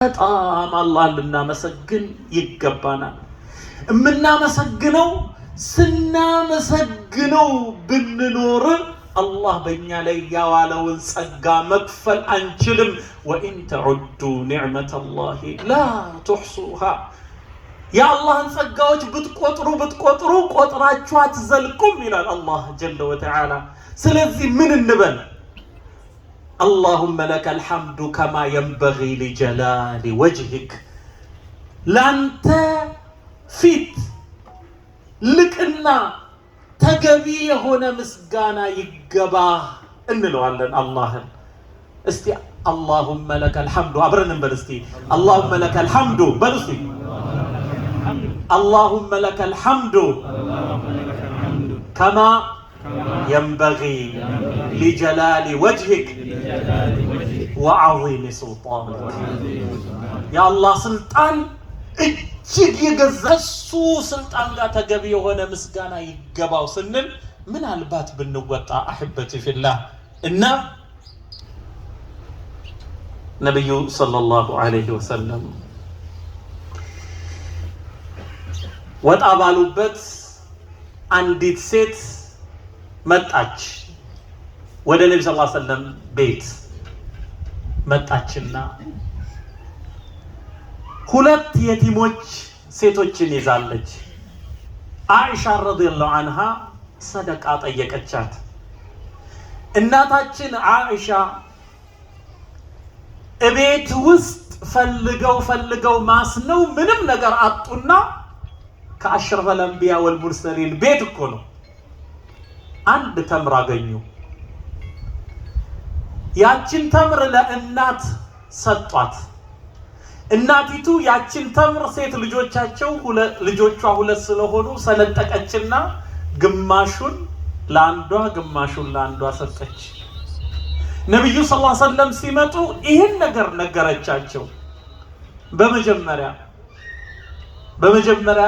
በጣም አላህን ልናመሰግን ይገባናል። የምናመሰግነው ስናመሰግነው ብንኖር አላህ በእኛ ላይ ያዋለውን ጸጋ መክፈል አንችልም። وإن تعدوا نعمة الله لا تحصوها። የአላህን ጸጋዎች ብትቆጥሩ ብትቆጥሩ ቆጥራችሁ አትዘልቁም ይላል አላህ جل وتعالى። ስለዚህ ምን እንበል? اللهم لك الحمد كما ينبغي لجلال وجهك፣ ላንተ ፊት ልቅና ተገቢ የሆነ ምስጋና ይገባ እንለዋለን አላህን። እስቲ اللهم لك الحمد አብረን እንበል እስቲ። اللهم لك الحمد በል እስቲ። اللهم لك الحمد كما ينبغي لجلال وجهك وعظيم سلطانك። የአላህ ስልጣን እጅግ የገዛ እሱ ስልጣን ጋር ተገቢ የሆነ ምስጋና ይገባው ስንል ምናልባት ብንወጣ أحبتي في الله። እና ነቢዩ صلى الله عليه وسلم ወጣ ባሉበት አንዲት ሴት መጣች። ወደ ነቢ ስ ሰለም ቤት መጣችና ሁለት የቲሞች ሴቶችን ይዛለች። አኢሻ رضي الله عنها ሰደቃ ጠየቀቻት። እናታችን አኢሻ እቤት ውስጥ ፈልገው ፈልገው ማስነው ምንም ነገር አጡና ከ أشرف الأنبياء والمرسلين ቤት እኮ ነው፣ አንድ ተምር አገኙ። ያችን ተምር ለእናት ሰጧት። እናቲቱ ያችን ተምር ሴት ልጆቻቸው ልጆቿ ሁለት ስለሆኑ ሰነጠቀችና ግማሹን ለአንዷ ግማሹን ለአንዷ ሰጠች። ነቢዩ صلى الله عليه وسلم ሲመጡ ይህን ነገር ነገረቻቸው። በመጀመሪያ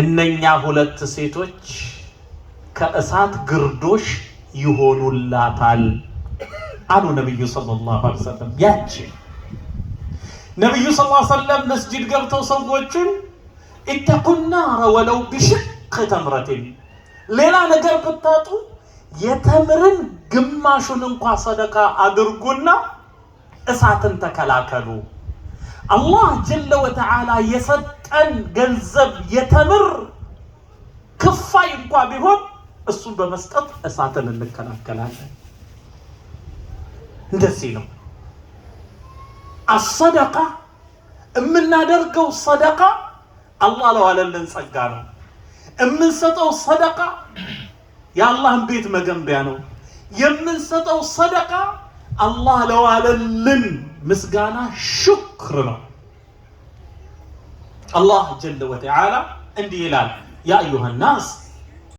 እነኛ ሁለት ሴቶች ከእሳት ግርዶሽ ይሆኑላታል አሉ ነቢዩ صلى الله عليه وسلم። ያቺ ነቢዩ صلى الله عليه وسلم መስጂድ ገብተው ሰዎቹን اتقوا النار ولو بشق تمرة፣ ሌላ ነገር ብታጡ የተምርን ግማሹን እንኳ ሰደቃ አድርጉና እሳትን ተከላከሉ። አላህ جل وتعالى የሰጠን ገንዘብ የተምር ክፋይ እንኳ ቢሆን እሱን በመስጠት እሳትን እንከላከላለን። እንደዚህ ነው አሰደቃ። የምናደርገው ሰደቃ አላህ ለዋለልን ጸጋ ነው። የምንሰጠው ሰደቃ የአላህን ቤት መገንቢያ ነው። የምንሰጠው ሰደቃ አላህ ለዋለልን ምስጋና ሽክር ነው። አላህ جل وتعالى እንዲህ ይላል፣ يا أيها الناس